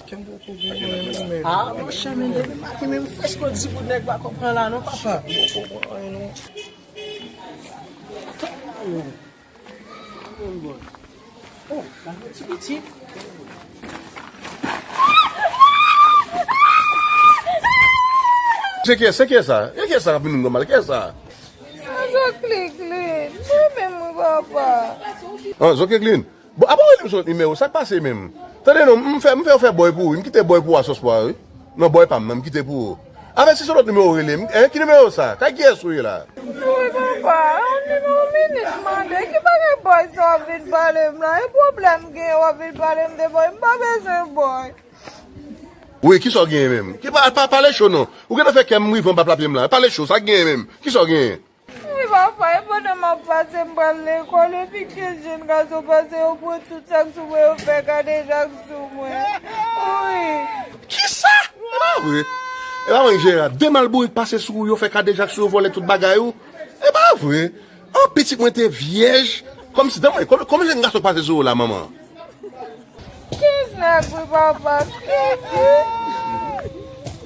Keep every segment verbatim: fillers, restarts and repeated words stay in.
Kenbe w pou goumen, men. Ah, monchè, men depi maten, men m frèch kon di pou nèg pa konprann la, non, papa. Oh, la ti pitit. Se kiyès, se kiyès sa? E kiyès sa k ap vin vin mal? Kiyès sa? Sa Zokliklin. Mwen menm, wi, papa. Ah, Zokliklin. Bon, apa w rele m sou lòt nimewo? Sa k pase menm? Tande non, m fè, m fè, fè bòy pou ou wi. M kite bòy pou ou a Sòspwa wi. Non, bòy pa m nan, m kite pou ou. Avèk si se lòt nimewo w rele m. Hein, ki nimewo sa? Kay kiyès ou ye la? Wi, papa, yon nimewo minit mande. Ki bagay bòy sa w ap vin pale m la? E pwoblèm gen w ap vin pale m de bòy? M pa bezwen bòy. Wi, kisa w genyen menm? Ki pa, pa, pale cho non. Ou gentan fè kè m rive anba pla pye m la. Pale cho, sa k genyen menm? Kisa w genyen? Wi, papa, e pandan m ap pase, m pral lekòl, epi kenz jèn gason pase, yo pran tout sa k sou mwen, yo fè kadejak sou mwen. Wi. Kisa? E pa vre. E pa vre, Jera. De malbourik pase sou ou, yo fè kadejak sou ou, vòlè tout bagay ou. E pa vre. Oh, pitit mwen te vyèj. Kòmsi, dan mwen, kòm, kòmsi yon gason pase sou ou la, manman? Kenz nèg, wi, papa.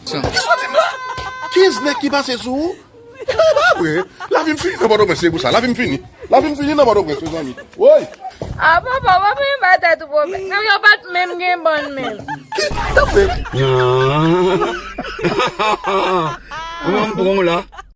Kenz. Kisa w di m la? Kenz nèg ki pase sou ou? E pa vre. Lavi m fini nan Pòtoprens, se pou sa. Lavi m fini. Lavi m fini nan Pòtoprens, mezanmi. Woy! Ah, papa, w ap menm bay tèt ou pwoblèm. Nèg yo pa t menm gen bann menm. Ki? Tanpri. Mwen, m pran w la.